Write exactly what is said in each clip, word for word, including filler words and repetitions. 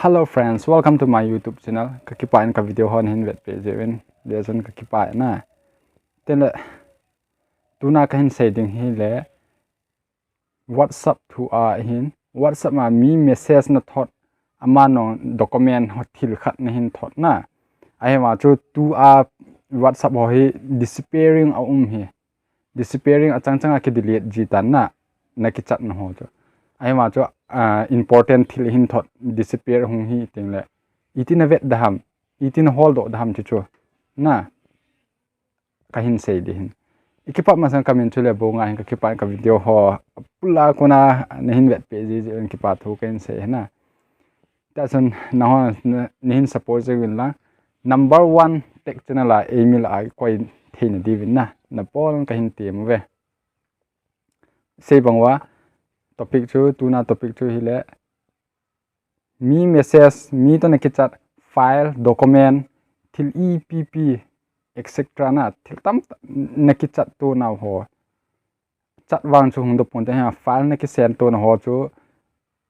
Hello friends, welcome to my YouTube channel. Ka kipah in ka video ho nahin vetpeh jeh uvin, lesson ka kipah in a. Tile, tuna kahin sei ding hi le, WhatsApp thu a hin, WhatsApp a mi message na thot, ama nong document ho thil khat nahin thot na. Ahivang chu tua WhatsApp ho hi disappearing a um hi. Disappearing a chang chang a ki delete ji tan na, na kichat na ho chu. Ahivang chu, ah, important thil hin thot disappear hung hi ting le. Iti na vet da ham, iti na hol doh da ham chu chu. Na, kahin sei ding hin. I kipah masang ka min chu le bo nga hin ka kipah ka video ho. Pula kona nahin vetpeh ji ji in kipah thu kahin sei na. Tia chun nahon na, nahin support jeh uvin lang. Number one tech channel a email a koi theina diuvin na. Na pol kahin ti mu ve. Sei bang uva topic chu, tuna topic chu hi le. Mi message, mi to na kichat, file, document, thil ipi pi, et cetera na, thil tam na kichat to na ho. Chat vang chu hung doh pon te ha, file na kisend to na ho chu,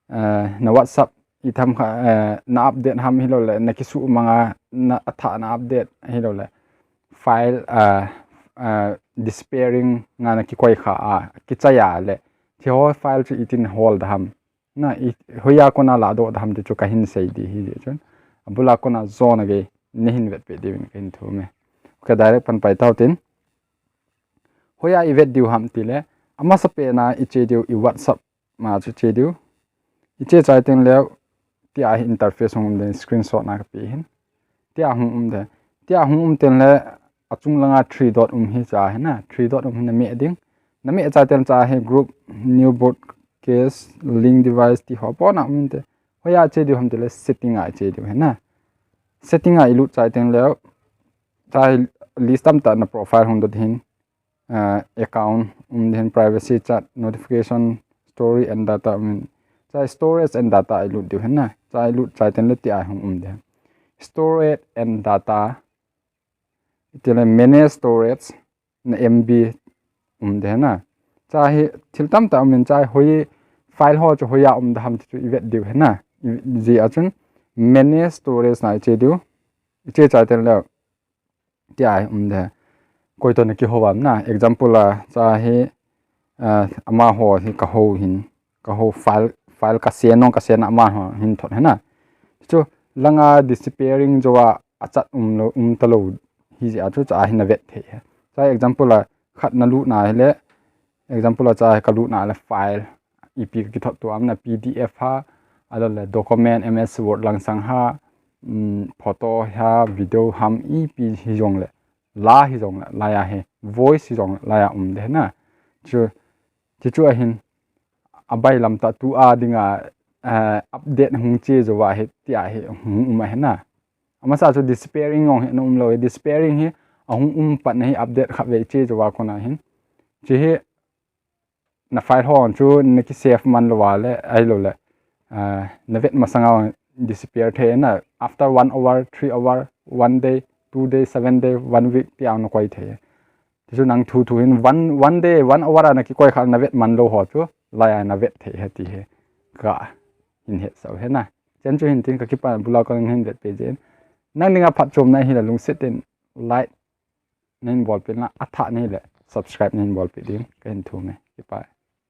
eh, na WhatsApp i tham kha, eh, na update ham hilou le, na kisu manga, na atha na update hilou le. File, eh, eh, disappearing nga na kikoi kha a, kichai a le. Thi ho file chu itin hol da ham. Na i, hoiya kona ladoh da ham ti chu kahin sei ding hi jeh chun. Abula kona jona gei nahin vetpeh diuvin kahin thum e. Okay, direct pan pai tau tin. Hoiya i vet diu ham ti le. Amasapen a i che diu i WhatsApp ma chu che diu. I che chai teng le tia hi interface hung um den screenshot na ka pe hin. Tia hung um den. Tia hung um teng le achung langa three dot um hi cha hi na. Three dot um hi na meh ding. Na meh chai teng cha hi group, new broadcast, link device ti ho pona um inte. Hoiya che diu ham ti le setting a che diu hi na. Setting a i lut chai teng le cha hi list tam ta na profile hung dot hin. Ah, account um den, privacy, chat, notification, storage and data um. Cha storage and data i lut diu hi na. Cha i lut chai teng le tia hung um den. Storage and data. Ti le manage storage na M B um den na. Cha hi thil tam ta um in cha hoi file ho chu hoiya um da ham ti chu i vet diu hi na. I, jeh a chun manage storage na i che diu. I che chai teng le tia hi um de. Koi to na kihou am na. Example a, cha hi, ah, amaho hi ka hou hin, ka hou file, file ka send nong ka send amaho hin thot hi na. Chu langa disappearing jo a, achat um lou, um ta lou hi jeh a chu cha hi na vet thei. Cha example a, khat na lut na hi le, example a cha hi ka lut na le file, ipi ka kithot tu am na P D F ha, ahilou le document M S Word lang sang ha, um, photo ha, video ham ipi hi jong le, la hi jong le, la ya hi, voice hi jong le, la ya um de na. Chu, chu chu ahin, abai lam ta tua dinga, eh, update hung che jo a hi, tia hi, hung um a hi na. Amasa chu disappearing jong hi, na um lou hi, disappearing hi, ahung um pat na hi, update khat vei che jo a kona hin. Chu hi, na file ho chu na ki save man lou a le, ahilou le, ah, na vet masanga disappear thei na, after one hour, three hour, one day, two day, seven day, one week tia na koi thei. Ti chu nang thu thu hin one, one day, one hour a na kikoi kha na vet man lou ho chu, la ya na vet thei hi ti hi. Ka hin het sau hi na. Chen chu hin tin ka kipah bula ka hin vetpeh jin. Nang dinga phatchomna hi la lungset in like nahin bolpeh na, atha nahi le subscribe nahin bolpeh ding kahin thum e. Kipah e.